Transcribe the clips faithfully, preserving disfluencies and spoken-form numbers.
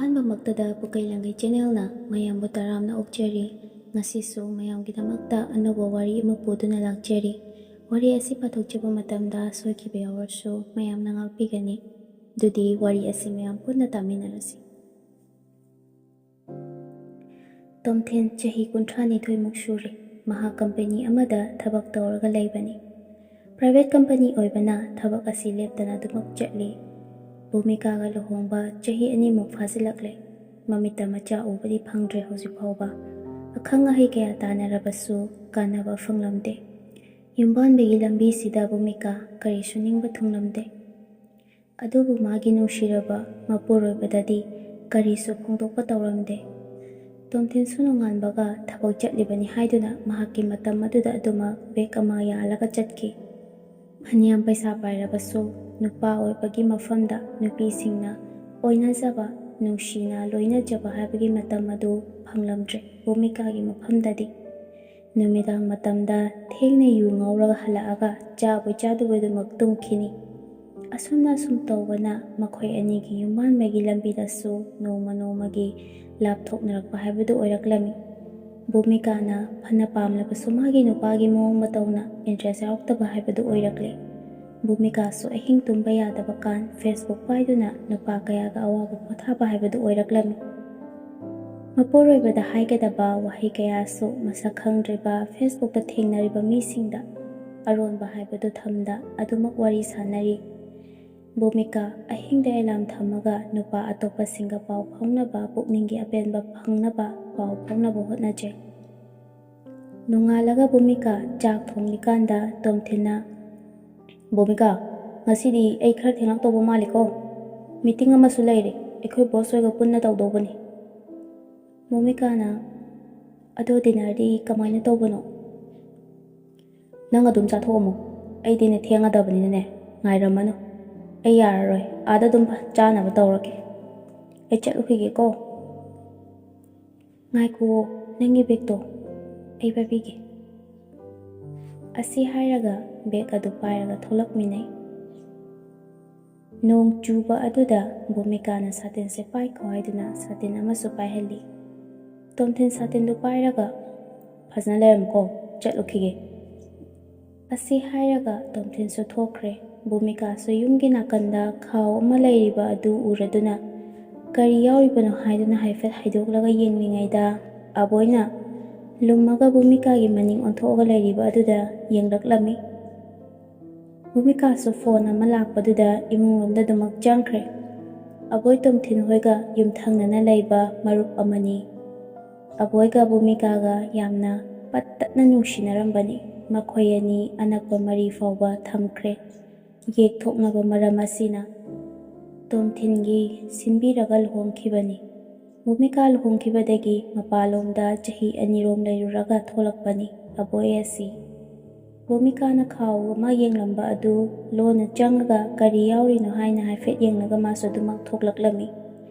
ꯑꯍꯥꯟꯕꯃꯛꯇꯗ ꯄꯨꯀꯩ ꯂꯪꯒꯩ ꯆꯦꯅꯦꯜꯅ ꯃꯌꯥꯝꯕꯨ ꯇꯔꯥꯝꯅ ꯑꯣꯛꯆꯔꯤ꯫ ꯉꯁꯤꯁꯨ ꯃꯌꯥꯝꯒꯤꯗꯃꯛꯇ ꯑꯅꯧꯕ ꯋꯥꯔꯤ ꯑꯃ ꯄꯨꯗꯨꯅ ꯂꯥꯛꯆꯔꯤ꯫ ꯋꯥꯔꯤ ꯑꯁꯤ ꯄꯥꯊꯣꯛꯆꯕ ꯃꯇꯝꯗ ꯁꯣꯏꯈꯤꯕ ꯌꯥꯎꯔꯁꯨ ꯃꯌꯥꯝꯅ ꯉꯥꯛꯄꯤꯒꯅꯤ꯫ ꯑꯗꯨꯗꯤ ꯋꯥꯔꯤ ꯑꯁꯤ ꯃꯌꯥꯝ ꯄꯨꯟꯅ ꯇꯥꯃꯤꯟꯅꯔꯁꯤ꯫ ꯇꯣꯝꯊꯤꯟ ꯆꯍꯤ ꯀꯨꯟꯊ꯭ꯔꯥꯅꯤꯊꯣꯏꯃꯨꯛ ꯁꯨꯔꯦ꯫ ꯃꯍꯥꯛ ꯀꯝꯄꯦꯅꯤ ꯑꯃꯗ ꯊꯕꯛ ꯇꯧꯔꯒ ꯂꯩꯕꯅꯤ꯫ ꯄ꯭ꯔꯥꯏꯚꯦꯠ ꯀꯝꯄꯦꯅꯤ ꯑꯣꯏꯕꯅ ꯊꯕꯛ ꯑꯁꯤ ꯂꯦꯞꯇꯅ ꯑꯗꯨꯃꯛ ꯆꯠꯂꯤ꯫ ꯚꯨꯃꯤꯀꯥꯒ ꯂꯨꯍꯣꯡꯕ ꯆꯍꯤ ꯑꯅꯤꯃꯨꯛ ꯐꯥꯖꯤꯜꯂꯛꯂꯦ꯫ ꯃꯃꯤꯠꯇ ꯃꯆꯥ ꯎꯕꯗꯤ ꯐꯪꯗ꯭ꯔꯦ ꯍꯧꯖꯤꯛ ꯐꯥꯎꯕ꯫ ꯑꯈꯪ ꯑꯍꯩ ꯀꯌꯥ ꯇꯥꯟꯅꯔꯕꯁꯨ ꯀꯥꯟꯅꯕ ꯐꯪꯂꯝꯗꯦ꯫ ꯌꯨꯝꯕꯥꯟꯕꯒꯤ ꯂꯝꯕꯤꯁꯤꯗ ꯚꯨꯃꯤꯀꯥ ꯀꯔꯤꯁꯨ ꯅꯤꯡꯕ ꯊꯨꯡꯂꯝꯗꯦ꯫ ꯑꯗꯨꯕꯨ ꯃꯥꯒꯤ ꯅꯨꯡꯁꯤꯔꯕ ꯃꯄꯨꯔꯣꯏꯕꯗꯗꯤ ꯀꯔꯤꯁꯨ ꯐꯣꯡꯗꯣꯛꯄ ꯇꯧꯔꯝꯗꯦ꯫ ꯇꯣꯝꯊꯤꯟꯁꯨ ꯅꯣꯡꯉꯥꯟꯕꯒ ꯊꯕꯛ ꯆꯠꯂꯤꯕꯅꯤ ꯍꯥꯏꯗꯨꯅ ꯃꯍꯥꯛꯀꯤ ꯃꯇꯝ ꯑꯗꯨꯗ ꯑꯗꯨꯃꯛ ꯕꯦꯒ ꯑꯃ ꯌꯥꯜꯂꯒ ꯆꯠꯈꯤ꯫ ꯐꯅꯌꯥꯝ ꯄꯩꯁꯥ ꯄꯥꯏꯔꯕꯁꯨ ꯅꯨꯄꯥ ꯑꯣꯏꯕꯒꯤ ꯃꯐꯝꯗ ꯅꯨꯄꯤꯁꯤꯡꯅ ꯑꯣꯏꯅꯖꯕ, ꯅꯨꯡꯁꯤꯅ ꯂꯣꯏꯅꯖꯕ ꯍꯥꯏꯕꯒꯤ ꯃꯇꯝ ꯑꯗꯨ ꯐꯪꯂꯝꯗ꯭ꯔꯦ ꯚꯨꯃꯤꯀꯥꯒꯤ ꯃꯐꯝꯗꯗꯤ꯫ ꯅꯨꯃꯤꯗꯥꯡ ꯃꯇꯝꯗ ꯊꯦꯡꯅ ꯌꯨ ꯉꯧꯔꯒ ꯍꯜꯂꯛꯑꯒ ꯆꯥꯕꯣꯏ ꯆꯥꯗꯕꯣꯏꯗꯨꯃꯛ ꯇꯨꯝꯈꯤꯅꯤ꯫ ꯑꯁꯨꯝꯅ ꯑꯁꯨꯝ ꯇꯧꯕꯅ ꯃꯈꯣꯏ ꯑꯅꯤꯒꯤ ꯌꯨꯝꯕꯥꯟꯕꯒꯤ ꯂꯝꯕꯤꯗꯁꯨ ꯅꯣꯡꯃ ꯅꯣꯡꯃꯒꯤ ꯂꯥꯞꯊꯣꯛꯅꯔꯛꯄ ꯍꯥꯏꯕꯗꯨ ꯑꯣꯏꯔꯛꯂꯝꯃꯤ꯫ ꯚꯨꯃꯤꯀꯥꯅ ꯐꯅ ꯄꯥꯝꯂꯕꯁꯨ ꯃꯥꯒꯤ ꯅꯨꯄꯥꯒꯤ ꯃꯑꯣꯡ ꯃꯇꯧꯅ ꯏꯟꯇꯔꯦꯁ ꯌꯥꯎꯔꯛꯇꯕ ꯍꯥꯏꯕꯗꯨ ꯑꯣꯏꯔꯛꯂꯦ꯫ ꯚꯨꯃꯤꯀꯥꯁꯨ ꯑꯍꯤꯡ ꯇꯨꯝꯕ ꯌꯥꯗꯕ ꯀꯥꯟ ꯐꯦꯁꯕꯨꯛ ꯄꯥꯏꯗꯨꯅ ꯅꯨꯄꯥ ꯀꯌꯥꯒ ꯑꯋꯥꯕ ꯄꯣꯊꯥꯕ ꯍꯥꯏꯕꯗꯨ ꯑꯣꯏꯔꯛꯂꯝꯃꯤ꯫ ꯃꯄꯨꯔꯣꯏꯕꯗ ꯍꯥꯏꯒꯗꯕ ꯋꯥꯍꯩ ꯀꯌꯥꯁꯨ ꯃꯁꯛ ꯈꯪꯗ꯭ꯔꯤꯕ ꯐꯦꯁꯕꯨꯛꯇ ꯊꯦꯡꯅꯔꯤꯕ ꯃꯤꯁꯤꯡꯗ ꯑꯔꯣꯟꯕ ꯍꯥꯏꯕꯗꯨ ꯊꯝꯗ ꯑꯗꯨꯃꯛ ꯋꯥꯔꯤ ꯁꯥꯟꯅꯔꯤ꯫ ꯚꯨꯃꯤꯀꯥ ꯑꯍꯤꯡꯗ ꯑꯦꯂꯥꯝ ꯊꯝꯃꯒ ꯅꯨꯄꯥ ꯑꯇꯣꯞꯄꯁꯤꯡꯒ ꯄꯥꯎ ꯐꯥꯎꯅꯕ, ꯄꯨꯛꯅꯤꯡꯒꯤ ꯑꯄꯦꯟꯕ ꯐꯪꯅꯕ ꯄꯥꯎ ꯐꯥꯎꯅꯕ ꯍꯣꯠꯅꯖꯩ꯫ ꯅꯣꯡꯉꯥꯜꯂꯒ ꯚꯨꯃꯤꯀꯥ ꯆꯥꯛ ꯊꯣꯡꯂꯤꯀꯥꯟꯗ ꯇꯣꯝꯊꯤꯟꯅ, "ꯚꯨꯃꯤꯀꯥ, ꯉꯁꯤꯗꯤ ꯑꯩ ꯈꯔ ꯊꯦꯡꯂꯛꯇꯧꯕ ꯃꯥꯜꯂꯤꯀꯣ꯫ ꯃꯤꯇꯤꯡ ꯑꯃꯁꯨ ꯂꯩꯔꯦ, ꯑꯩꯈꯣꯏ ꯕꯣꯁ ꯍꯣꯏꯒ ꯄꯨꯟꯅ ꯇꯧꯗꯧꯕꯅꯤ꯫" ꯚꯨꯃꯤꯀꯥꯅ, "ꯑꯗꯣ ꯗꯤꯅꯔꯗꯤ ꯀꯃꯥꯏꯅ ꯇꯧꯕꯅꯣ?" "ꯅꯪ ꯑꯗꯨꯝ ꯆꯥꯊꯣꯛꯑꯝꯃꯣ, ꯑꯩꯗꯤꯅꯦ ꯊꯦꯡꯉꯗꯕꯅꯤꯅꯅꯦ, ꯉꯥꯏꯔꯝꯃꯅꯨ꯫ ꯑꯩ ꯌꯥꯔꯔꯣꯏ, ꯑꯥꯗ ꯑꯗꯨꯝ ꯆꯥꯅꯕ ꯇꯧꯔꯒꯦ꯫ ꯑꯩ ꯆꯠꯂꯨꯈꯤꯒꯦꯀꯣ꯫" "ꯉꯥꯏꯈꯨꯑꯣ, ꯅꯪꯒꯤ ꯕꯦꯒꯇꯣ ꯑꯩ ꯄꯥꯏꯕꯤꯒꯦ꯫" ꯑꯁꯤ ꯍꯥꯏꯔꯒ ꯕꯦꯒ ꯑꯗꯨ ꯄꯥꯏꯔꯒ ꯊꯣꯛꯂꯛꯃꯤꯟꯅꯩ꯫ ꯅꯣꯡ ꯆꯨꯕ ꯑꯗꯨꯗ ꯚꯨꯃꯤꯀꯥꯅ ꯁꯥꯇꯤꯟꯁꯦ ꯄꯥꯏꯈꯣ ꯍꯥꯏꯗꯨꯅ ꯁꯥꯇꯤꯟ ꯑꯃꯁꯨ ꯄꯥꯏꯍꯜꯂꯤ꯫ ꯇꯣꯝꯊꯤꯟ ꯁꯥꯇꯤꯟꯗꯨ ꯄꯥꯏꯔꯒ, "ꯐꯖꯅ ꯂꯩꯔꯝꯃꯨꯀꯣ, ꯆꯠꯂꯨꯈꯤꯒꯦ"꯫ ꯑꯁꯤ ꯍꯥꯏꯔꯒ ꯇꯣꯝꯊꯤꯟꯁꯨ ꯊꯣꯛꯈ꯭ꯔꯦ꯫ ꯚꯨꯃꯤꯀꯥꯁꯨ ꯌꯨꯝꯒꯤ ꯅꯥꯀꯟꯗ ꯈꯥꯎ ꯑꯃ ꯂꯩꯔꯤꯕ ꯑꯗꯨ ꯎꯔꯗꯨꯅ, "ꯀꯔꯤ ꯌꯥꯎꯔꯤꯕꯅꯣ?" ꯍꯥꯏꯗꯨꯅ ꯍꯥꯏꯐꯦꯠ ꯍꯥꯏꯗꯣꯛꯂꯒ ꯌꯦꯡꯂꯤꯉꯩꯗ, ꯑꯕꯣꯏꯅ ꯂꯨꯝꯃꯒ ꯚꯨꯃꯤꯀꯥꯒꯤ ꯃꯅꯤꯡ ꯑꯣꯟꯊꯣꯛꯑꯒ ꯂꯩꯔꯤꯕ ꯑꯗꯨꯗ ꯌꯦꯡꯂꯛꯂꯝꯃꯤ꯫ ꯚꯨꯃꯤꯀꯥꯁꯨ ꯐꯣꯟ ꯑꯃ ꯂꯥꯛꯄꯗꯨꯗ ꯏꯃꯨꯡꯂꯣꯝꯗ ꯑꯗꯨꯃꯛ ꯆꯪꯈ꯭ꯔꯦ꯫ ꯑꯕꯣꯏ ꯇꯣꯝꯊꯤꯟ ꯍꯣꯏꯒ ꯌꯨꯝꯊꯪꯅꯅ ꯂꯩꯕ ꯃꯔꯨꯞ ꯑꯃꯅꯤ꯫ ꯑꯕꯣꯏꯒ ꯚꯨꯃꯤꯀꯥꯒ ꯌꯥꯝꯅ ꯄꯠ ꯇꯠꯅ ꯅꯨꯡꯁꯤꯅꯔꯝꯕꯅꯤ꯫ ꯃꯈꯣꯏ ꯑꯅꯤ ꯑꯅꯛꯄ ꯃꯔꯤ ꯐꯥꯎꯕ ꯊꯝꯈ꯭ꯔꯦ꯫ ꯌꯦꯛ ꯊꯣꯛꯅꯕ ꯃꯔꯝ ꯑꯁꯤꯅ ꯇꯣꯝꯊꯤꯟꯒꯤ ꯁꯤꯟꯕꯤꯔꯒ ꯂꯨꯍꯣꯡꯈꯤꯕꯅꯤ꯫ ꯚꯨꯃꯤꯀꯥ ꯂꯨꯍꯣꯡꯈꯤꯕꯗꯒꯤ ꯃꯄꯥꯟꯂꯣꯝꯗ ꯆꯍꯤ ꯑꯅꯤꯔꯣꯝ ꯂꯩꯔꯨꯔꯒ ꯊꯣꯛꯂꯛꯄꯅꯤ ꯑꯕꯣꯏ ꯑꯁꯤ꯫ ꯚꯨꯃꯤꯀꯥꯅ ꯈꯥꯎ ꯑꯃ ꯌꯦꯡꯂꯝꯕ ꯑꯗꯨ ꯂꯣꯟꯅ ꯆꯪꯉꯒ ꯀꯔꯤ ꯌꯥꯎꯔꯤꯅꯣ ꯍꯥꯏꯅ ꯍꯥꯏꯐꯦꯠ ꯌꯦꯡꯂꯒ ꯃꯥꯁꯨ ꯑꯗꯨꯃꯛ ꯊꯣꯛꯂꯛꯂꯝꯃꯤ꯫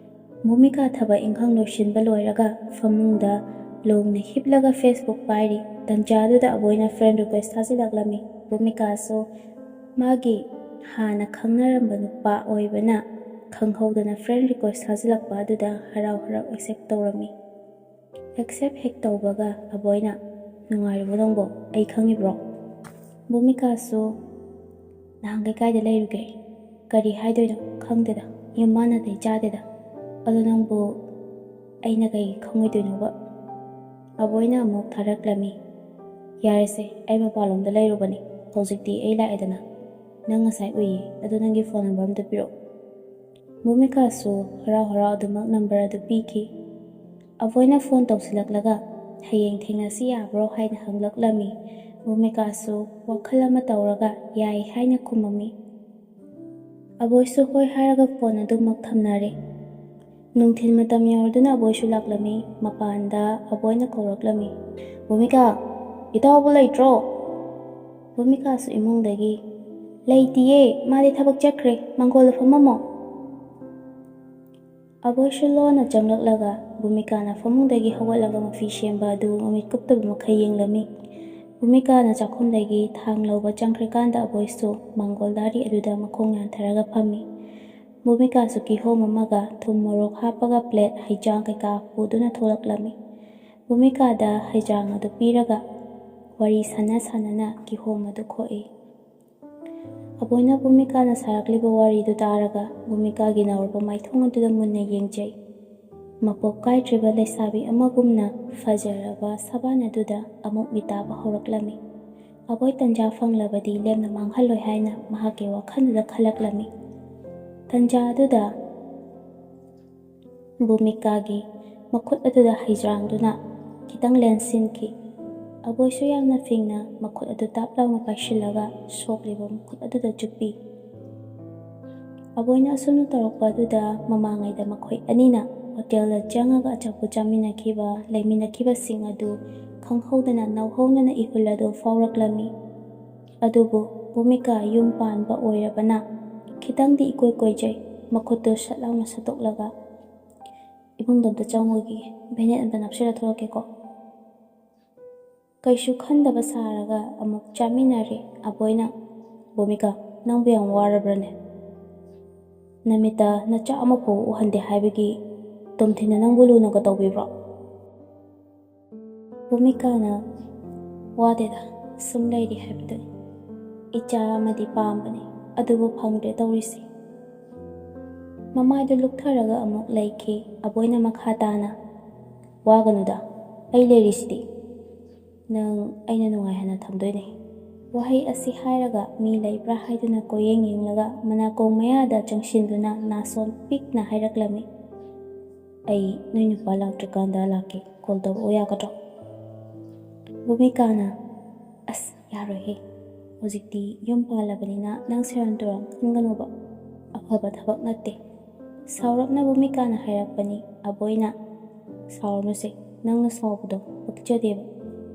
ꯚꯨꯃꯤꯀꯥ ꯊꯕꯛ ꯏꯪꯈꯥꯡ ꯂꯣꯏꯁꯤꯟꯕ ꯂꯣꯏꯔꯒ ꯐꯃꯨꯡꯗ ꯂꯣꯡꯅ ꯍꯤꯞꯂꯒ Facebook ꯄꯥꯏꯔꯤ꯫ ꯇꯟꯖꯥꯗꯨꯗ ꯑꯕꯣꯏꯅ friend request ꯊꯥꯖꯤꯜꯂꯛꯂꯝꯃꯤ꯫ ꯚꯨꯃꯤꯀꯥꯁꯨ ꯃꯥꯒꯤ ꯍꯥꯟꯅ ꯈꯪꯅꯔꯝꯕ ꯅꯨꯄꯥ ꯑꯣꯏꯕꯅ ꯈꯪꯍꯧꯗꯅ friend request ꯊꯥꯖꯤꯜꯂꯛꯄ ꯑꯗꯨꯗ ꯍꯔꯥꯎ ꯍꯔꯥꯎ accept ꯇꯧꯔꯝꯃꯤ꯫ Accept ꯍꯦꯛ ꯇꯧꯕꯒ ꯑꯕꯣꯏꯅ, "ꯅꯨꯡꯉꯥꯏꯔꯤꯕꯣ ꯅꯪꯕꯣ? ꯑꯩ ꯈꯪꯉꯤꯕ꯭ꯔꯣ?" ꯚꯨꯃꯤꯀꯥꯁꯨ, "ꯅꯍꯥꯟꯈꯩ ꯀꯥꯏꯗ ꯂꯩꯔꯨꯒꯦ? ꯀꯔꯤ ꯍꯥꯏꯗꯣꯏꯅꯣ ꯈꯪꯗꯦꯗ꯫ ꯌꯨꯝ ꯃꯥꯟꯅꯗꯩ ꯆꯥꯗꯦꯗ꯫ ꯑꯗꯣ ꯅꯪꯕꯨ ꯑꯩꯅ ꯀꯩꯒꯤ ꯈꯪꯉꯣꯏꯗꯣꯏꯅꯣꯕ?" ꯑꯕꯣꯏꯅ ꯑꯃꯨꯛ ꯊꯥꯔꯛꯂꯝꯃꯤ꯫ "ꯌꯥꯔꯦꯁꯦ, ꯑꯩ ꯃꯄꯥꯟꯂꯣꯝꯗ ꯂꯩꯔꯨꯕꯅꯤ꯫ ꯍꯧꯖꯤꯛꯇꯤ ꯑꯩ ꯂꯥꯛꯑꯦꯗꯅ꯫ ꯅꯪ ꯉꯁꯥꯏ ꯎꯏꯌꯦ꯫ ꯑꯗꯣ ꯅꯪꯒꯤ phone number ꯑꯝꯇ ꯄꯤꯔꯛꯑꯣ꯫" ꯚꯨꯃꯤꯀꯥꯁꯨ ꯍꯔꯥꯎ ꯍꯔꯥꯎ ꯑꯗꯨꯃꯛ number ꯑꯗꯨ ꯄꯤꯈꯤ꯫ ꯑꯕꯣꯏꯅ phone ꯇꯧꯁꯤꯜꯂꯛꯂꯒ, "ꯍꯌꯦꯡ ꯊꯦꯡꯅꯁꯤ ꯌꯥꯕ꯭ꯔꯣ?" ꯍꯥꯏꯅ ꯍꯪꯂꯛꯂꯝꯃꯤ꯫ ꯚꯨꯃꯤꯀꯥꯁꯨ ꯋꯥꯈꯜ ꯑꯃ ꯇꯧꯔꯒ, "ꯌꯥꯏ" ꯍꯥꯏꯅ ꯈꯨꯝꯃꯝꯃꯤ꯫ ꯑꯕꯣꯏꯁꯨ ꯍꯣꯏ ꯍꯥꯏꯔꯒ phone ꯑꯗꯨꯃꯛ ꯊꯝꯅꯔꯦ꯫ ꯅꯨꯡꯊꯤꯜ ꯃꯇꯝ ꯌꯧꯔꯗꯨꯅ ꯑꯕꯣꯏꯁꯨ ꯂꯥꯛꯂꯝꯃꯤ꯫ ꯃꯄꯥꯟꯗ ꯑꯕꯣꯏꯅ ꯀꯧꯔꯛꯂꯝꯃꯤ, "ꯚꯨꯃꯤꯀꯥ, ꯏꯇꯥꯎꯕꯨ ꯂꯩꯇ꯭ꯔꯣ?" ꯚꯨꯃꯤꯀꯥꯁꯨ ꯏꯃꯨꯡꯗꯒꯤ, "ꯂꯩꯇꯤꯌꯦ, ꯃꯥꯗꯤ ꯊꯕꯛ ꯆꯠꯈ꯭ꯔꯦ, ꯃꯥꯡꯒꯣꯜꯗ ꯐꯝꯃꯝꯃꯣ꯫" ꯑꯕꯣꯏꯁꯨ ꯂꯣꯟꯅ ꯆꯪꯂꯛꯂꯒ ꯚꯨꯃꯤꯀꯥꯅ ꯐꯃꯨꯡꯗꯒꯤ ꯍꯧꯒꯠꯂꯒ ꯃꯐꯤ ꯁꯦꯝꯕ ꯑꯗꯨ ꯃꯃꯤꯠ ꯀꯨꯞꯇꯕ ꯃꯈꯩ ꯌꯦꯡꯂꯝꯃꯤ꯫ ꯚꯨꯃꯤꯀꯥꯅ ꯆꯥꯛꯈꯨꯝꯗꯒꯤ ꯊꯥꯡ ꯂꯧꯕ ꯆꯪꯈ꯭ꯔꯀꯥꯟꯗ ꯑꯕꯣꯏꯁꯨ ꯃꯥꯡꯒꯣꯜ ꯗꯥꯔꯤ ꯑꯗꯨꯗ ꯃꯈꯣꯡ ꯌꯥꯟꯊꯔꯒ ꯐꯝꯃꯤ꯫ ꯚꯨꯃꯤꯀꯥꯁꯨ ꯀꯤꯍꯣꯝ ꯑꯃꯒ ꯊꯨꯝ ꯃꯣꯔꯣꯛ ꯍꯥꯞꯄꯒ ꯄ꯭ꯂꯦꯠ, ꯍꯩꯖꯥꯡ ꯀꯩꯀꯥ ꯄꯨꯗꯨꯅ ꯊꯣꯛꯂꯛꯂꯝꯃꯤ꯫ ꯚꯨꯃꯤꯀꯥꯗ ꯍꯩꯖꯥꯡ ꯑꯗꯨ ꯄꯤꯔꯒ ꯋꯥꯔꯤ ꯁꯥꯟꯅ ꯁꯥꯟꯅꯅ ꯀꯤꯍꯣꯝ ꯑꯗꯨ ꯈꯣꯛꯏ꯫ ꯑꯕꯣꯏꯅ ꯚꯨꯃꯤꯀꯥꯅ ꯁꯥꯔꯛꯂꯤꯕ ꯋꯥꯔꯤꯗꯨ ꯇꯥꯔꯒ ꯚꯨꯃꯤꯀꯥꯒꯤ ꯅꯧꯔꯕ ꯃꯥꯏꯊꯣꯡ ꯑꯗꯨꯗ ꯃꯨꯟꯅ ꯌꯦꯡꯖꯩ꯫ ꯃꯄꯣꯞ ꯀꯥꯏꯗ꯭ꯔꯤꯕ ꯂꯩꯁꯥꯕꯤ ꯑꯃꯒꯨꯝꯅ ꯐꯖꯔꯕ ꯁꯕꯥꯟ ꯑꯗꯨꯗ ꯑꯃꯨꯛ ꯃꯤꯇꯥꯕ ꯍꯧꯔꯛꯂꯝꯃꯤ꯫ ꯑꯕꯣꯏ ꯇꯟꯖꯥ ꯐꯪꯂꯕꯗꯤ ꯂꯦꯝꯅ ꯃꯥꯡꯍꯜꯂꯣꯏ ꯍꯥꯏꯅ ꯃꯍꯥꯛꯀꯤ ꯋꯥꯈꯜꯗꯨꯗ ꯈꯜꯂꯛꯂꯝꯃꯤ꯫ ꯇꯟꯖꯥ ꯑꯗꯨꯗ ꯚꯨꯃꯤꯀꯥꯒꯤ ꯃꯈꯨꯠ ꯑꯗꯨꯗ ꯍꯩꯖꯥꯡꯗꯨꯅ ꯈꯤꯇꯪ ꯂꯦꯟꯁꯤꯟꯈꯤ꯫ ꯑꯕꯣꯏꯁꯨ ꯌꯥꯝꯅ ꯐꯤꯡꯅ ꯃꯈꯨꯠ ꯑꯗꯨ ꯇꯥꯞ ꯂꯥꯎꯅ ꯄꯥꯏꯁꯤꯜꯂꯒ ꯁꯣꯛꯂꯤꯕ ꯃꯈꯨꯠ ꯑꯗꯨꯗ ꯆꯨꯞꯄꯤ꯫ ꯑꯕꯣꯏꯅ ꯑꯁꯨꯝꯅ ꯇꯧꯔꯛꯄ ꯑꯗꯨꯗ ꯃꯃꯥꯡꯉꯩꯗ ꯃꯈꯣꯏ ꯑꯅꯤꯅ ꯍꯣꯇꯦꯜꯗ ꯆꯪꯉꯒ ꯑꯆꯥꯄꯣꯠ ꯆꯥꯃꯤꯟꯅꯈꯤꯕ, ꯂꯩꯃꯤꯟꯅꯈꯤꯕꯁꯤꯡ ꯑꯗꯨ ꯈꯪꯍꯧꯗꯅ ꯅꯧꯍꯧꯅꯅ ꯏꯍꯨꯜ ꯑꯗꯨ ꯐꯥꯎꯔꯛꯂꯝꯃꯤ꯫ ꯑꯗꯨꯕꯨ ꯚꯨꯃꯤꯀꯥ ꯌꯨꯝ ꯄꯥꯟꯕ ꯑꯣꯏꯔꯕꯅ ꯈꯤꯇꯪꯗꯤ ꯏꯀꯣꯏ ꯀꯣꯏꯖꯩ꯫ ꯃꯈꯨꯠꯇꯨ ꯁꯠ ꯂꯥꯎꯅ ꯁꯠꯇꯣꯛꯂꯒ, "ꯏꯃꯨꯡꯗ ꯑꯝꯇ ꯆꯪꯉꯨꯈꯤꯒꯦ, ꯕꯦꯅꯦꯠ ꯑꯝꯇ ꯅꯞꯁꯤꯜꯂ ꯊꯣꯛꯂꯛꯀꯦꯀꯣ"꯫ ꯀꯩꯁꯨ ꯈꯟꯗꯕ ꯁꯥꯔꯒ ꯑꯃꯨꯛ ꯆꯥꯃꯤꯟꯅꯔꯦ꯫ ꯑꯕꯣꯏꯅ, "ꯚꯨꯃꯤꯀꯥ, ꯅꯪꯕꯨ ꯌꯥꯝ ꯋꯥꯔꯕ꯭ꯔꯅꯦ? ꯅꯃꯤꯠꯇ ꯅꯆꯥ ꯑꯃꯐꯥꯎ ꯎꯍꯟꯗꯦ ꯍꯥꯏꯕꯒꯤ ꯇꯣꯝꯊꯤꯟꯅ ꯅꯪꯕꯨ ꯂꯨꯅꯒ ꯇꯧꯕꯤꯕ꯭ꯔꯣ?" ꯚꯨꯃꯤꯀꯥꯅ, "ꯋꯥꯗꯦꯗ, ꯁꯨꯝ ꯂꯩꯔꯤ ꯍꯥꯏꯕꯗꯨꯅꯤ꯫ ꯏꯆꯥ ꯑꯃꯗꯤ ꯄꯥꯝꯕꯅꯤ, ꯑꯗꯨꯕꯨ ꯐꯪꯗ꯭ꯔꯦ ꯇꯧꯔꯤꯁꯦ"꯫ ꯃꯃꯥꯏꯗꯨ ꯂꯨꯛꯊꯔꯒ ꯑꯃꯨꯛ ꯂꯩꯈꯤ꯫ ꯑꯕꯣꯏꯅ ꯃꯈꯥ ꯇꯥꯅ, "ꯋꯥꯒꯅꯨꯗ, ꯑꯩ ꯂꯩꯔꯤꯁꯤꯗꯤ꯫ ꯅꯪ ꯑꯩꯅ ꯅꯨꯡꯉꯥꯏꯍꯟꯅ ꯊꯝꯗꯣꯏꯅꯦ"꯫ ꯋꯥꯍꯩ ꯑꯁꯤ ꯍꯥꯏꯔꯒ ꯃꯤ ꯂꯩꯕ꯭ꯔꯥ ꯍꯥꯏꯗꯨꯅ ꯀꯣꯏꯌꯦꯡ ꯌꯦꯡꯂꯒ ꯃꯅꯥꯀꯣꯡ ꯃꯌꯥꯗ ꯆꯪꯁꯤꯟꯗꯨꯅ ꯅꯥꯁꯣꯟ ꯄꯤꯛꯅ ꯍꯥꯏꯔꯛꯂꯝꯃꯤ, "ꯑꯩ ꯅꯣꯏ ꯅꯨꯄꯥ ꯂꯥꯛꯇ꯭ꯔꯤꯀꯥꯟꯗ ꯂꯥꯛꯀꯦ, ꯀꯣꯜ ꯇꯧꯔꯛꯑꯣ ꯌꯥꯒꯗ꯭ꯔꯣ?" ꯚꯨꯃꯤꯀꯥꯅ, "ꯑꯁ, ꯌꯥꯔꯣꯏꯍꯦ, ꯍꯧꯖꯤꯛꯇꯤ ꯌꯨꯝ ꯄꯥꯜꯂꯕꯅꯤꯅ ꯅꯪ ꯁꯦꯔꯥꯟ ꯇꯨꯔꯥꯟ ꯈꯟꯒꯅꯣꯕ, ꯑꯐꯕ ꯊꯕꯛ ꯅꯠꯇꯦ"꯫ ꯁꯥꯎꯔꯞꯅ ꯚꯨꯃꯤꯀꯥꯅ ꯍꯥꯏꯔꯛꯄꯅꯤ꯫ ꯑꯕꯣꯏꯅ, "ꯁꯥꯎꯔꯅꯨꯁꯦ, ꯅꯪꯅ ꯁꯥꯎꯕꯗꯣ ꯄꯛꯆꯗꯦꯕ꯫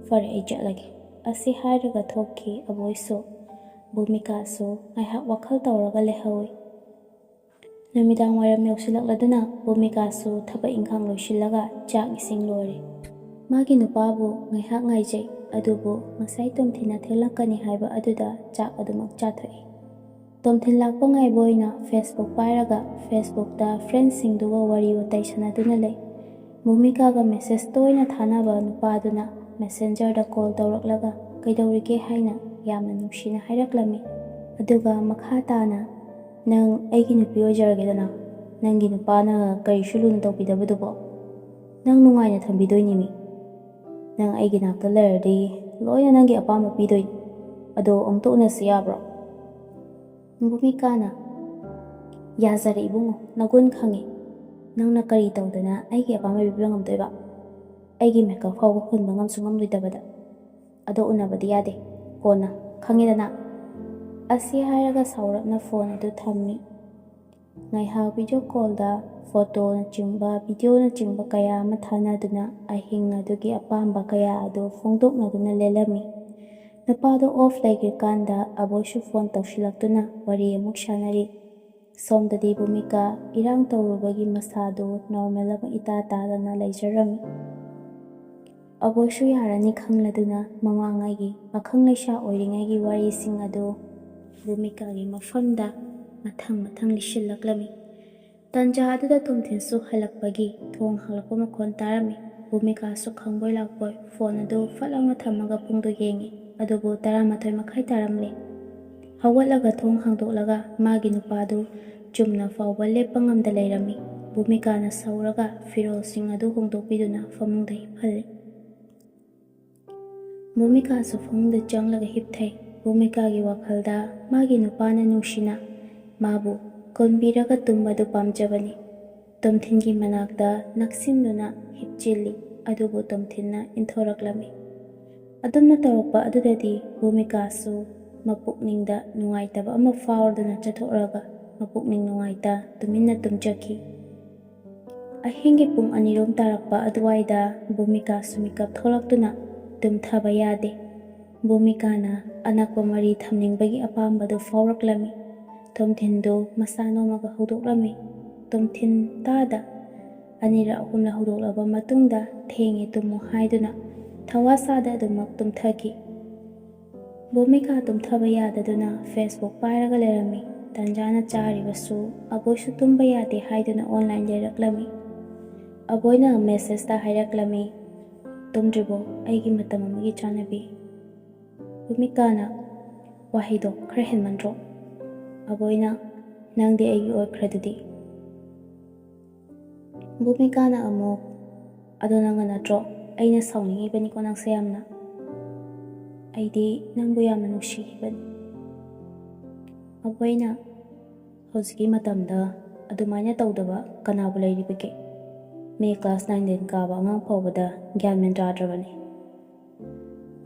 ꯐꯔꯦ, ꯑꯩ ꯆꯠꯂꯒꯦ"꯫ ꯑꯁꯤ ꯍꯥꯏꯔꯒ ꯊꯣꯛꯈꯤ ꯑꯕꯣꯏꯁꯨ꯫ ꯚꯨꯃꯤꯀꯥꯁꯨ ꯉꯥꯏꯍꯥꯛ ꯋꯥꯈꯜ ꯇꯧꯔꯒ ꯂꯩꯍꯧꯏ꯫ ꯅꯨꯃꯤꯗꯥꯡ ꯋꯥꯏꯔꯝ ꯌꯧꯁꯤꯜꯂꯛꯂꯗꯨꯅ ꯚꯨꯃꯤꯀꯥꯁꯨ ꯊꯕꯛ ꯏꯪꯈꯥꯡ ꯂꯣꯏꯁꯤꯜꯂꯒ ꯆꯥꯛ ꯏꯁꯤꯡ ꯂꯣꯏꯔꯦ꯫ ꯃꯥꯒꯤ ꯅꯨꯄꯥꯕꯨ ꯉꯥꯏꯍꯥꯛ ꯉꯥꯏꯖꯩ, ꯑꯗꯨꯕꯨ ꯉꯁꯥꯏ ꯇꯣꯝꯊꯤꯟꯅ ꯊꯦꯡꯂꯛꯀꯅꯤ ꯍꯥꯏꯕ ꯑꯗꯨꯗ ꯆꯥꯛ ꯑꯗꯨꯃꯛ ꯆꯥꯊꯣꯛꯏ꯫ ꯇꯣꯝꯊꯤꯟ ꯂꯥꯛꯄ ꯉꯥꯏꯕ ꯑꯣꯏꯅ Facebook ꯄꯥꯏꯔꯒ Facebookꯇ friendꯁꯤꯡꯗꯨꯒ ꯋꯥꯔꯤ ꯋꯥꯇꯥꯏ ꯁꯥꯟꯅꯗꯨꯅ ꯂꯩ꯫ ꯚꯨꯃꯤꯀꯥꯒ message ꯇꯣꯏꯅ ꯊꯥꯅꯕ ꯅꯨꯄꯥꯗꯨꯅ Messengerꯗ call ꯇꯧꯔꯛꯂꯒ "ꯀꯩꯗꯧꯔꯤꯒꯦ?" ꯍꯥꯏꯅ ꯌꯥꯝꯅ ꯅꯨꯡꯁꯤꯅ ꯍꯥꯏꯔꯛꯂꯝꯃꯤ꯫ ꯑꯗꯨꯒ ꯃꯈꯥ ꯇꯥꯅ, "ꯅꯪ ꯑꯩꯒꯤ ꯅꯨꯄꯤ ꯑꯣꯏꯖꯔꯒꯦꯗꯅ, ꯅꯪꯒꯤ ꯅꯨꯄꯥꯅ ꯀꯔꯤꯁꯨ ꯂꯨꯅ ꯇꯧꯕꯤꯗꯕꯗꯨꯕꯣ? ꯅꯪ ꯅꯨꯡꯉꯥꯏꯅ ꯊꯝꯕꯤꯗꯣꯏꯅꯤꯃꯤ꯫ ꯅꯪ ꯑꯩꯒꯤ ꯅꯥꯛꯇ ꯂꯩꯔꯗꯤ ꯂꯣꯏꯅ ꯅꯪꯒꯤ ꯑꯄꯥꯝꯕ ꯄꯤꯗꯣꯏꯅꯤ꯫ ꯑꯗꯣ ꯑꯃꯨꯛꯇ ꯎꯅꯁꯤ ꯌꯥꯕ꯭ꯔꯣ?" ꯚꯨꯃꯤꯀꯥꯅ, "ꯌꯥꯖꯔꯦ ꯏꯕꯨꯡꯉꯣ, ꯅꯒꯨꯟ ꯈꯪꯉꯦ꯫ ꯅꯪꯅ ꯀꯔꯤ ꯇꯧꯗꯅ ꯑꯩꯒꯤ ꯑꯄꯥꯝꯕ ꯄꯤꯕ ꯉꯝꯗꯣꯏꯕ? ꯑꯩꯒꯤ makeup ꯐꯥꯎꯕ ꯍꯨꯟꯕ ꯉꯝꯁꯨ ꯉꯝꯂꯣꯏꯗꯕꯗ꯫ ꯑꯗꯣ ꯎꯅꯕꯗꯤ ꯌꯥꯗꯦ꯫ ꯀꯣꯟꯅ, ꯈꯪꯉꯦꯗꯅ?" ꯑꯁꯤ ꯍꯥꯏꯔꯒ ꯁꯥꯎꯔꯞꯅ phone ꯑꯗꯨ ꯊꯝꯃꯤ꯫ ꯉꯥꯏꯍꯥꯛ video callꯗ photoꯅꯆꯤꯡꯕ, videoꯅꯆꯤꯡꯕ ꯀꯌꯥ ꯑꯃ ꯊꯥꯅꯗꯨꯅ ꯑꯍꯤꯡ ꯑꯗꯨꯒꯤ ꯑꯄꯥꯝꯕ ꯀꯌꯥ ꯑꯗꯨ ꯐꯣꯡꯗꯣꯛꯅꯗꯨꯅ ꯂꯦꯜꯂꯝꯃꯤ꯫ ꯅꯨꯄꯥꯗꯣ off ꯂꯩꯈ꯭ꯔꯤꯀꯥꯟꯗ ꯑꯕꯣꯏꯁꯨ phone ꯇꯧꯁꯤꯜꯂꯛꯇꯨꯅ ꯋꯥꯔꯤ ꯑꯃꯨꯛ ꯁꯥꯟꯅꯔꯤ꯫ ꯁꯣꯝꯗꯗꯤ ꯚꯨꯃꯤꯀꯥ ꯏꯔꯥꯡ ꯇꯧꯔꯨꯕꯒꯤ ꯃꯁꯥꯗꯨ normal ꯑꯃ ꯏꯇꯥ ꯇꯥꯗꯅ ꯂꯩꯖꯔꯝꯃꯤ꯫ ꯑꯕꯣꯏꯁꯨ ꯌꯥꯔꯅꯤ ꯈꯪꯂꯗꯨꯅ ꯃꯃꯥꯡꯉꯩꯒꯤ ꯄꯥꯈꯪ ꯂꯩꯁꯥ ꯑꯣꯏꯔꯤꯉꯩꯒꯤ ꯋꯥꯔꯤꯁꯤꯡ ꯑꯗꯨ ꯚꯨꯃꯤꯀꯥꯒꯤ ꯃꯐꯝꯗ ꯃꯊꯪ ꯃꯊꯪ ꯂꯤꯁꯤꯜꯂꯛꯂꯝꯃꯤ꯫ ꯇꯟꯖꯥ ꯑꯗꯨꯗ ꯇꯣꯝꯊꯤꯟꯁꯨ ꯍꯜꯂꯛꯄꯒꯤ ꯊꯣꯡ ꯍꯥꯡꯂꯛꯄ ꯃꯈꯣꯟ ꯇꯥꯔꯝꯃꯤ꯫ ꯚꯨꯃꯤꯀꯥꯁꯨ ꯈꯪꯕꯣꯏ ꯂꯥꯛꯄꯣꯏ phone ꯑꯗꯨ ꯐꯠ ꯂꯥꯎꯅ ꯊꯝꯃꯒ ꯄꯨꯡꯗꯨ ꯌꯦꯡꯉꯤ꯫ ꯑꯗꯨꯕꯨ ꯇꯔꯥꯃꯥꯊꯣꯏ ꯃꯈꯥꯏ ꯇꯥꯔꯝꯂꯦ꯫ ꯍꯧꯒꯠꯂꯒ ꯊꯣꯡ ꯍꯥꯡꯗꯣꯛꯂꯒ ꯃꯥꯒꯤ ꯅꯨꯄꯥꯗꯨ ꯆꯨꯝꯅ ꯐꯥꯎꯕ ꯂꯦꯞꯄ ꯉꯝꯗ ꯂꯩꯔꯝꯃꯤ꯫ ꯚꯨꯃꯤꯀꯥꯅ ꯁꯥꯎꯔꯒ ꯐꯤꯔꯣꯜꯁꯤꯡ ꯑꯗꯨ ꯍꯣꯡꯗꯣꯛꯄꯤꯗꯨꯅ ꯐꯃꯨꯡꯗ ꯍꯤꯞꯍꯜꯂꯤ꯫ ꯚꯨꯃꯤꯀꯥꯁꯨ ꯐꯃꯨꯡꯗ ꯆꯪꯂꯒ ꯍꯤꯞꯊꯩ꯫ ꯚꯨꯃꯤꯀꯥꯒꯤ ꯋꯥꯈꯜꯗ ꯃꯥꯒꯤ ꯅꯨꯄꯥꯅ ꯅꯨꯡꯁꯤꯅ ꯃꯥꯕꯨ ꯀꯣꯟꯕꯤꯔꯒ ꯇꯨꯝꯕꯗꯨ ꯄꯥꯝꯖꯕꯅꯤ꯫ ꯇꯣꯝꯊꯤꯟꯒꯤ ꯃꯅꯥꯛꯇ ꯅꯛꯁꯤꯟꯗꯨꯅ ꯍꯤꯞꯆꯤꯜꯂꯤ꯫ ꯑꯗꯨꯕꯨ ꯇꯣꯝꯊꯤꯟꯅ ꯏꯟꯊꯣꯔꯛꯂꯝꯃꯤ꯫ ꯑꯗꯨꯝꯅ ꯇꯧꯔꯛꯄ ꯑꯗꯨꯗꯗꯤ ꯚꯨꯃꯤꯀꯥꯁꯨ ꯃꯄꯨꯛꯅꯤꯡꯗ ꯅꯨꯡꯉꯥꯏꯇꯕ ꯑꯃ ꯐꯥꯎꯔꯗꯨꯅ ꯆꯠꯊꯣꯛꯂꯒ ꯃꯄꯨꯛꯅꯤꯡ ꯅꯨꯡꯉꯥꯏꯇ ꯇꯨꯃꯤꯟꯅ ꯇꯨꯝꯖꯈꯤ꯫ ꯑꯍꯤꯡꯒꯤ ꯄꯨꯡ ꯑꯅꯤꯔꯣꯝ ꯇꯥꯔꯛꯄ ꯑꯗꯨꯋꯥꯏꯗ ꯚꯨꯃꯤꯀꯥꯁꯨ ꯃꯤꯀꯞ ꯊꯣꯛꯂꯛꯇꯨꯅ ꯇꯨꯝꯊꯕ ꯌꯥꯗꯦ꯫ ꯚꯨꯃꯤꯀꯥꯅ ꯑꯅꯛꯄ ꯃꯔꯤ ꯊꯝꯅꯤꯡꯕꯒꯤ ꯑꯄꯥꯝꯕꯗꯨ ꯐꯥꯎꯔꯛꯂꯝꯃꯤ꯫ ꯇꯣꯝꯊꯤꯟꯗꯨ ꯃꯁꯥ ꯅꯣꯝꯃꯒ ꯍꯧꯗꯣꯛꯂꯝꯃꯤ꯫ ꯇꯣꯝꯊꯤꯟ ꯇꯥꯗ ꯑꯅꯤꯔꯛ ꯑꯍꯨꯝꯂꯛ ꯍꯧꯗꯣꯛꯂꯕ ꯃꯇꯨꯡꯗ ꯊꯦꯡꯉꯦ ꯇꯨꯝꯃꯨ ꯍꯥꯏꯗꯨꯅ ꯊꯋꯥ ꯁꯥꯗ ꯑꯗꯨꯃꯛ ꯇꯨꯝꯊꯈꯤ꯫ ꯚꯨꯃꯤꯀꯥ ꯇꯨꯝꯊꯕ ꯌꯥꯗꯗꯨꯅ Facebook ꯄꯥꯏꯔꯒ ꯂꯩꯔꯝꯃꯤ꯫ ꯇꯟꯖꯥꯅ ꯆꯥꯔꯤꯕꯁꯨ ꯑꯕꯣꯏꯁꯨ ꯇꯨꯝꯕ ꯌꯥꯗꯦ ꯍꯥꯏꯗꯨꯅ online ꯂꯩꯔꯛꯂꯝꯃꯤ꯫ ꯑꯕꯣꯏꯅ messageꯇ ꯍꯥꯏꯔꯛꯂꯝꯃꯤ, "ꯇꯨꯝꯗ꯭ꯔꯤꯕꯣ ꯑꯩꯒꯤ ꯃꯇꯝ ꯑꯃꯒꯤ ꯆꯥꯅꯕꯤ?" ꯚꯨꯃꯤꯀꯥꯅ, "ꯋꯥꯍꯩꯗꯣ ꯈꯔ ꯍꯦꯟꯃꯟꯗ꯭ꯔꯣ?" ꯑꯕꯣꯏꯅ, "ꯅꯪꯗꯤ ꯑꯩꯒꯤ ꯑꯣꯏꯈ꯭ꯔꯗꯨꯗꯤ?" ꯚꯨꯃꯤꯀꯥꯅ ꯑꯃꯨꯛ, "ꯑꯗꯣ ꯅꯪꯅ ꯅꯠꯇ꯭ꯔꯣ ꯑꯩꯅ ꯁꯥꯎꯅꯤꯡꯉꯤꯕꯅꯤꯀꯣ ꯅꯪꯁꯦ ꯌꯥꯝꯅ? ꯑꯩꯗꯤ ꯅꯪꯕꯨ ꯌꯥꯝꯅ ꯅꯨꯡꯁꯤꯔꯤꯕꯅꯤ꯫" ꯑꯕꯣꯏꯅ, "ꯍꯧꯖꯤꯛꯀꯤ ꯃꯇꯝꯗ ꯑꯗꯨꯃꯥꯏꯅ ꯇꯧꯗꯕ ꯀꯅꯥꯕꯨ ꯂꯩꯔꯤꯕꯒꯦ? ꯃꯤ class nine ten ꯀꯥꯕ ꯑꯉꯥꯡ ꯐꯥꯎꯕꯗ ꯒ꯭ꯌꯥꯟ ꯃꯦꯟ ꯇꯥꯗ꯭ꯔꯕꯅꯤ꯫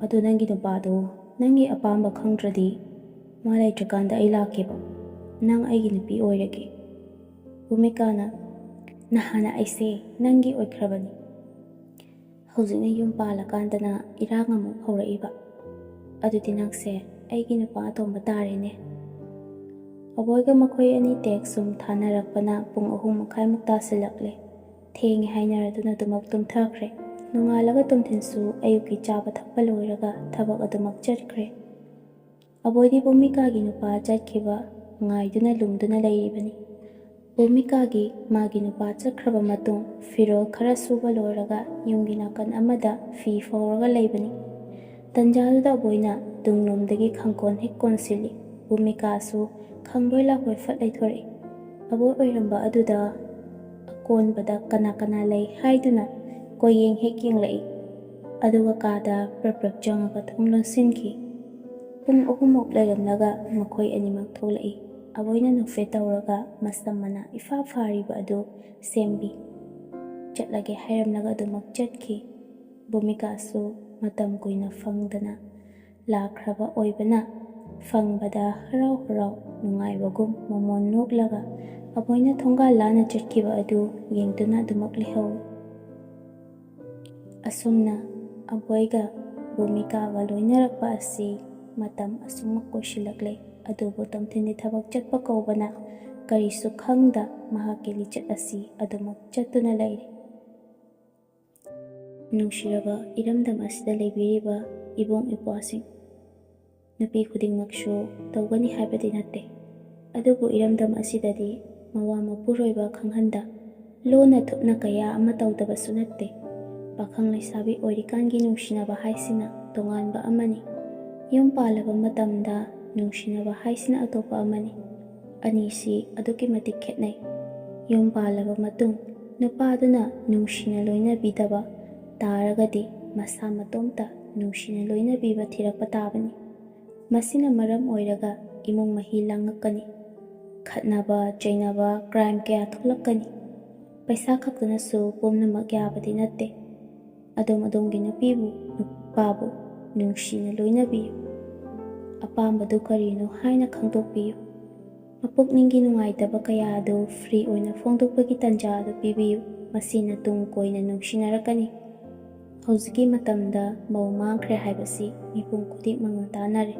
ꯑꯗꯨ ꯅꯪꯒꯤ ꯅꯨꯄꯥꯗꯨ ꯅꯪꯒꯤ ꯑꯄꯥꯝꯕ ꯈꯪꯗ꯭ꯔꯗꯤ ꯃꯥ ꯂꯩꯇ꯭ꯔꯀꯥꯟꯗ ꯑꯩ ꯂꯥꯛꯀꯦꯕ꯫ ꯅꯪ ꯑꯩꯒꯤ ꯅꯨꯄꯤ ꯑꯣꯏꯔꯒꯦ꯫" ꯚꯨꯃꯤꯀꯥꯅ, "ꯅꯍꯥꯟꯅ ꯑꯩꯁꯦ ꯅꯪꯒꯤ ꯑꯣꯏꯈ꯭ꯔꯕꯅꯤ꯫ ꯍꯧꯖꯤꯛꯅ ꯌꯨꯝ ꯄꯥꯜꯂꯀꯥꯟꯗꯅ ꯏꯔꯥꯡ ꯑꯃꯨꯛ ꯍꯧꯔꯛꯏꯕ꯫ ꯑꯗꯨꯗꯤ ꯅꯪꯁꯦ ꯑꯩꯒꯤ ꯅꯨꯄꯥ ꯑꯇꯣꯝꯕ ꯇꯥꯔꯦꯅꯦ꯫" ꯑꯕꯣꯏꯒ ꯃꯈꯣꯏ ꯑꯅꯤ text ꯁꯨꯝ ꯊꯥꯅꯔꯛꯄꯅ ꯄꯨꯡ ꯑꯍꯨꯝ ꯃꯈꯥꯏꯃꯨꯛ ꯇꯥꯁꯤꯜꯂꯛꯂꯦ꯫ ꯊꯦꯡꯉꯦ ꯍꯥꯏꯅꯔꯗꯨꯅ ꯑꯗꯨꯃꯛ ꯇꯨꯝꯊꯈ꯭ꯔꯦ꯫ ꯅꯣꯡꯉꯥꯜꯂꯒ ꯇꯣꯝꯊꯤꯟꯁꯨ ꯑꯌꯨꯛꯀꯤ ꯆꯥꯕ ꯊꯛꯄ ꯂꯣꯏꯔꯒ ꯊꯕꯛ ꯑꯗꯨꯃꯛ ꯆꯠꯈ꯭ꯔꯦ꯫ ꯑꯕꯣꯏꯗꯤ ꯚꯨꯃꯤꯀꯥꯒꯤ ꯅꯨꯄꯥ ꯆꯠꯈꯤꯕ ꯉꯥꯏꯗꯨꯅ ꯂꯨꯝꯗꯨꯅ ꯂꯩꯔꯤꯕꯅꯤ꯫ ꯚꯨꯃꯤꯀꯥꯒꯤ ꯃꯥꯒꯤ ꯅꯨꯄꯥ ꯆꯠꯈ꯭ꯔꯕ ꯃꯇꯨꯡ ꯐꯤꯔꯣꯜ ꯈꯔ ꯁꯨꯕ ꯂꯣꯏꯔꯒ ꯌꯨꯝꯒꯤ ꯅꯥꯀꯟ ꯑꯃꯗ ꯐꯤ ꯐꯧꯔꯒ ꯂꯩꯕꯅꯤ꯫ ꯇꯟꯖꯥꯗꯨꯗ ꯑꯕꯣꯏꯅ ꯇꯨꯡꯂꯣꯝꯗꯒꯤ ꯈꯪꯀꯣꯟ ꯍꯦꯛ ꯀꯣꯟꯁꯤꯜꯂꯤ꯫ ꯚꯨꯃꯤꯀꯥꯁꯨ ꯈꯪꯕꯣꯏ ꯂꯥꯛꯄꯣꯏ ꯐꯠ ꯂꯩꯊꯣꯔꯛꯏ꯫ ꯑꯕꯣꯏ ꯑꯣꯏꯔꯝꯕ ꯑꯗꯨꯗ ꯑꯀꯣꯟꯕꯗ ꯀꯅꯥ ꯀꯅꯥ ꯂꯩ ꯍꯥꯏꯗꯨꯅ ꯀꯣꯏꯌꯦꯡ ꯍꯦꯛ ꯌꯦꯡꯂꯛꯏ꯫ ꯑꯗꯨꯒ ꯀꯥꯗ ꯄ꯭ꯔꯞ ꯄ꯭ꯔꯞ ꯆꯪꯉꯒ ꯊꯣꯡ ꯂꯣꯟꯁꯤꯟꯈꯤ꯫ ꯄꯨꯡ ꯑꯍꯨꯝꯃꯨꯛ ꯂꯩꯔꯝꯂꯒ ꯃꯈꯣꯏ ꯑꯅꯤꯃꯛ ꯊꯣꯛꯂꯛꯏ꯫ ꯑꯕꯣꯏꯅ ꯅꯣꯛꯐꯦꯠ ꯇꯧꯔꯒ ꯃꯁꯝ ꯃꯅꯥ ꯏꯐꯥ ꯐꯥꯔꯤꯕ ꯑꯗꯨ ꯁꯦꯝꯕꯤ꯫ ꯆꯠꯂꯒꯦ ꯍꯥꯏꯔꯝꯂꯒ ꯑꯗꯨꯃꯛ ꯆꯠꯈꯤ꯫ ꯚꯨꯃꯤꯀꯥꯁꯨ ꯃꯇꯝ ꯀꯨꯏꯅ ꯐꯪꯗꯅ ꯂꯥꯛꯈ꯭ꯔꯕ ꯑꯣꯏꯕꯅ ꯐꯪꯕꯗ ꯍꯔꯥꯎ ꯍꯔꯥꯎ ꯅꯨꯡꯉꯥꯏꯕꯒꯨꯝ ꯃꯃꯣꯟ ꯅꯣꯛꯂꯒ ꯑꯕꯣꯏꯅ ꯊꯣꯡꯒꯥꯜ ꯂꯥꯟꯅ ꯆꯠꯈꯤꯕ ꯑꯗꯨ ꯌꯦꯡꯗꯨꯅ ꯑꯗꯨꯃꯛ ꯂꯩꯍꯧꯏ꯫ ꯑꯁꯨꯝꯅ ꯑꯕꯣꯏꯒ ꯚꯨꯃꯤꯀꯥꯒ ꯂꯣꯏꯅꯔꯛꯄ ꯑꯁꯤ ꯃꯇꯝ ꯑꯁꯨꯝꯃꯛ ꯀꯣꯏꯁꯤꯜꯂꯛꯂꯦ꯫ ꯑꯗꯨꯕꯨ ꯇꯣꯝꯊꯤꯟꯗꯤ ꯊꯕꯛ ꯆꯠꯄ ꯀꯧꯕꯅ ꯀꯔꯤꯁꯨ ꯈꯪꯗ ꯃꯍꯥꯛꯀꯤ ꯂꯤꯆꯠ ꯑꯁꯤ ꯑꯗꯨꯃꯛ ꯆꯠꯇꯨꯅ ꯂꯩꯔꯤ꯫ ꯅꯨꯡꯁꯤꯔꯕ ꯏꯔꯝꯗꯝ ꯑꯁꯤꯗ ꯂꯩꯕꯤꯔꯤꯕ ꯏꯕꯨꯡ ꯏꯄ꯭ꯋꯥꯁꯤꯡ, ꯅꯨꯄꯤ ꯈꯨꯗꯤꯡꯃꯛꯁꯨ ꯇꯧꯒꯅꯤ ꯍꯥꯏꯕꯗꯤ ꯅꯠꯇꯦ꯫ ꯑꯗꯨꯕꯨ ꯏꯔꯝꯗꯝ ꯑꯁꯤꯗꯗꯤ ꯃꯋꯥ ꯃꯄꯨꯔꯣꯏꯕ ꯈꯪꯍꯟꯗ, ꯂꯣꯟꯅ ꯊꯨꯞꯅ ꯀꯌꯥ ꯑꯃ ꯇꯧꯗꯕꯁꯨ ꯅꯠꯇꯦ꯫ ꯄꯥꯈꯪ ꯂꯩꯁꯥꯕꯤ ꯑꯣꯏꯔꯤꯀꯥꯟꯒꯤ ꯅꯨꯡꯁꯤꯅꯕ ꯍꯥꯏꯁꯤꯅ ꯇꯣꯉꯥꯟꯕ ꯑꯃꯅꯤ꯫ ꯌꯨꯝ ꯄꯥꯜꯂꯕ ꯃꯇꯝꯗ ꯅꯨꯡꯁꯤꯅꯕ ꯍꯥꯏꯁꯤꯅ ꯑꯇꯣꯞꯄ ꯑꯃꯅꯤ꯫ ꯑꯅꯤꯁꯤ ꯑꯗꯨꯛꯀꯤ ꯃꯇꯤꯛ ꯈꯦꯠꯅꯩ꯫ ꯌꯨꯝ ꯄꯥꯜꯂꯕ ꯃꯇꯨꯡ ꯅꯨꯄꯥꯗꯨꯅ ꯅꯨꯡꯁꯤꯅ ꯂꯣꯏꯅꯕꯤꯗꯕ ꯇꯥꯔꯒꯗꯤ ꯃꯁꯥ ꯃꯇꯣꯝꯇ ꯅꯨꯡꯁꯤꯅ ꯂꯣꯏꯅꯕꯤꯕ ꯊꯤꯔꯛꯄ ꯇꯥꯕꯅꯤ꯫ ꯃꯁꯤꯅ ꯃꯔꯝ ꯑꯣꯏꯔꯒ ꯏꯃꯨꯡ ꯃꯍꯤ ꯂꯥꯡꯉꯛꯀꯅꯤ꯫ ꯈꯠꯅꯕ, ꯆꯩꯅꯕ, ꯀ꯭ꯔꯥꯏꯝ ꯀꯌꯥ ꯊꯣꯛꯂꯛꯀꯅꯤ꯫ ꯄꯩꯁꯥ ꯈꯛꯇꯅꯁꯨ ꯄꯨꯝꯅꯃꯛ ꯌꯥꯕꯗꯤ ꯅꯠꯇꯦ꯫ ꯑꯗꯣꯝ ꯑꯗꯣꯝꯒꯤ ꯅꯨꯄꯤꯕꯨ, ꯅꯨꯄꯥꯕꯨ ꯅꯨꯡꯁꯤꯅ ꯂꯣꯏꯅꯕꯤꯌꯨ꯫ ꯑꯄꯥꯝꯕꯗꯨ ꯀꯔꯤꯅꯣ ꯍꯥꯏꯅ ꯈꯪꯗꯣꯛꯄꯤꯌꯨ꯫ ꯃꯄꯨꯛꯅꯤꯡꯒꯤ ꯅꯨꯡꯉꯥꯏꯇꯕ ꯀꯌꯥ ꯑꯗꯨ ꯐ꯭ꯔꯤ ꯑꯣꯏꯅ ꯐꯣꯡꯗꯣꯛꯄꯒꯤ ꯇꯥꯟꯖꯥ ꯑꯗꯨ ꯄꯤꯕꯤꯌꯨ꯫ ꯃꯁꯤꯅ ꯇꯨꯡ ꯀꯣꯏꯅ ꯅꯨꯡꯁꯤꯅꯔꯛꯀꯅꯤ꯫ ꯍꯧꯖꯤꯛꯀꯤ ꯃꯇꯝꯗ ꯃꯧ ꯃꯥꯡꯈ꯭ꯔꯦ ꯍꯥꯏꯕꯁꯤ ꯃꯤꯄꯨꯝ ꯈꯨꯗꯤꯡꯃꯛꯅ ꯇꯥꯟꯅꯔꯦ꯫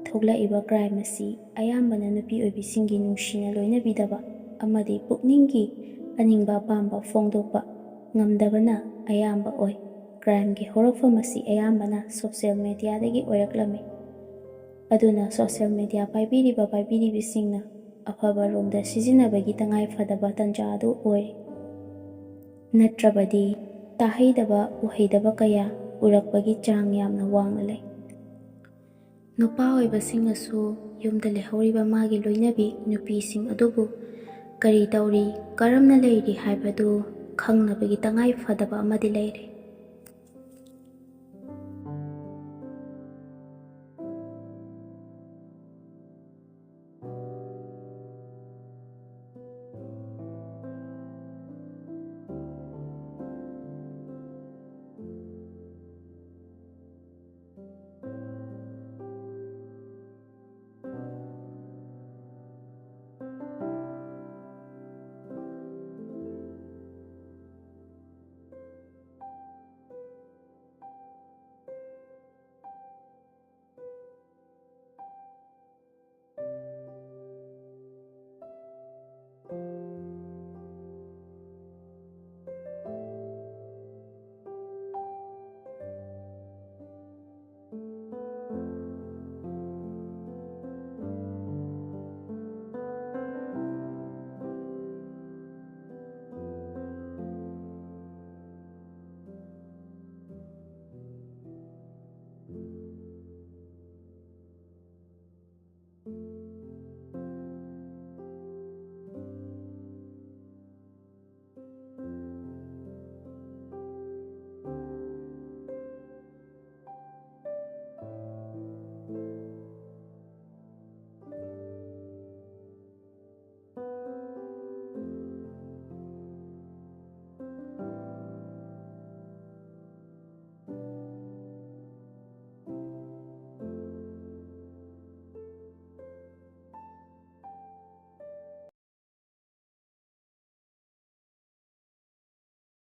ꯊꯣꯛꯂꯛꯏꯕ ꯀ꯭ꯔꯥꯏꯝ ꯑꯁꯤ ꯑꯌꯥꯝꯕꯅ ꯅꯨꯄꯤ ꯑꯣꯏꯕꯤꯁꯤꯡꯒꯤ ꯅꯨꯡꯁꯤꯅ ꯂꯣꯏꯅꯕꯤꯗꯕ ꯑꯃꯗꯤ ꯄꯨꯛꯅꯤꯡꯒꯤ ꯑꯅꯤꯡꯕ ꯑꯄꯥꯝꯕ ꯐꯣꯡꯗꯣꯛꯄ ꯉꯝꯗꯕꯅ ꯑꯌꯥꯝꯕ ꯑꯣꯏ꯫ ꯀ꯭ꯔꯥꯏꯝꯒꯤ ꯍꯧꯔꯛꯐꯝ ꯑꯁꯤ ꯑꯌꯥꯝꯕꯅ ꯁꯣꯁꯤꯌꯦꯜ ꯃꯦꯗꯤꯌꯥꯗꯒꯤ ꯑꯣꯏꯔꯛꯂꯝꯃꯤ꯫ ꯑꯗꯨꯅ ꯁꯣꯁꯤꯌꯦꯜ ꯃꯦꯗꯤꯌꯥ ꯄꯥꯏꯕꯤꯔꯤꯕ ꯄꯥꯏꯕꯤꯔꯤꯕꯤꯁꯤꯡꯅ ꯑꯐꯕ ꯔꯣꯝꯗ ꯁꯤꯖꯤꯟꯅꯕꯒꯤ ꯇꯉꯥꯏ ꯐꯗꯕ ꯇꯥꯟꯖꯥ ꯑꯗꯨ ꯑꯣꯏꯔꯦ꯫ ꯅꯠꯇ꯭ꯔꯕꯗꯤ ꯇꯥꯍꯩꯗꯕ ꯎꯍꯩꯗꯕ ꯀꯌꯥ ꯎꯔꯛꯄꯒꯤ ꯆꯥꯡ ꯌꯥꯝꯅ ꯋꯥꯡꯅ ꯂꯩ꯫ ꯅꯨꯄꯥ ꯑꯣꯏꯕꯁꯤꯡꯅꯁꯨ ꯌꯨꯝꯗ ꯂꯩꯍꯧꯔꯤꯕ ꯃꯥꯒꯤ ꯂꯣꯏꯅꯕꯤ ꯅꯨꯄꯤꯁꯤꯡ ꯑꯗꯨꯕꯨ ꯀꯔꯤ ꯇꯧꯔꯤ, ꯀꯔꯝꯅ ꯂꯩꯔꯤ ꯍꯥꯏꯕꯗꯨ ꯈꯪꯅꯕꯒꯤ ꯇꯉꯥꯏ ꯐꯗꯕ ꯑꯃꯗꯤ ꯂꯩꯔꯦ꯫